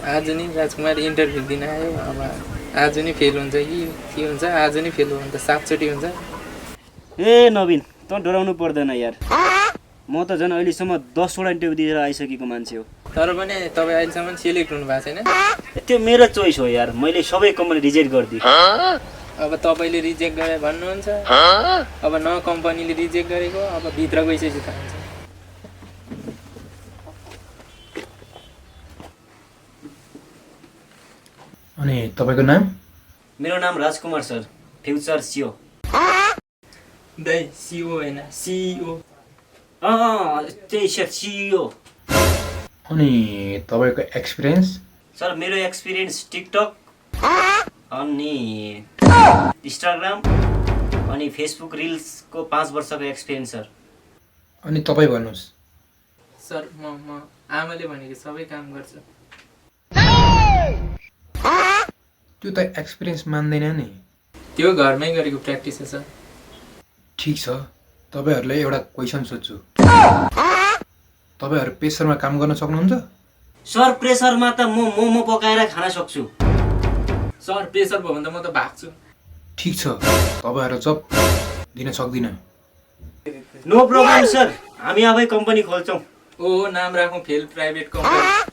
आज नि राजकुमार इन्टरभ्यू दिन आयो। अब आज नि फेल हुन्छ कि के हुन्छ, आज नि फेल हुन्छ 7 चोटि हुन्छ। ए नवीन, तँ डराउनु पर्दैन यार। म त झन् अहिलेसम्म 10वटा इन्टरभ्यू दिएर आइसकेको मान्छे हो। तर पनि तपाईँ अहिलेसम्म सेलेक्ट हुनु भएको छैन। त्यो मेरो चोइस हो यार, मैले सबै कम्पनी रिजेक्ट गरिदिएँ। अब तपाईँले रिजेक्ट गरे भन्नुहुन्छ, अब न कम्पनीले रिजेक्ट गरेको, अब भित्र गइसकेपछि थाहा हुन्छ। अनि तपाईँको नाम? मेरो नाम राजकुमार सर, फ्युचर सिओ। दाइ सिओ होइन, सिइओ। त्यही सर, सिइओ। अनि तपाईँको एक्सपिरियन्स? सर मेरो एक्सपिरियन्स टिकटक अनि इन्स्टाग्राम अनि फेसबुक रिल्सको 5 वर्षको एक्सपिरियन्स सर। अनि तपाईँ भन्नुहोस्। सर म आमाले भनेको सबै काम गर्छु। त्यो त एक्सपिरियन्स मान्दैन नि। त्यो घरमै गरेको प्र्याक्टिस हो सर। ठिक छ, तपाईँहरूलाई एउटा क्वेसन सोध्छु। तपाईँहरू प्रेसरमा काम गर्न सक्नुहुन्छ? सर प्रेसरमा त म मोमो पकाएर खान सक्छु। सर प्रेसर भयो भने त म त भाग्छु। ठिक छ, तपाईँहरू जब दिन सक्दिनँ। नो प्रब्लम सर, हामी आफै कम्पनी खोल्छौँ। ओ नाम राखौँ फेल प्राइभेट कम्पनी।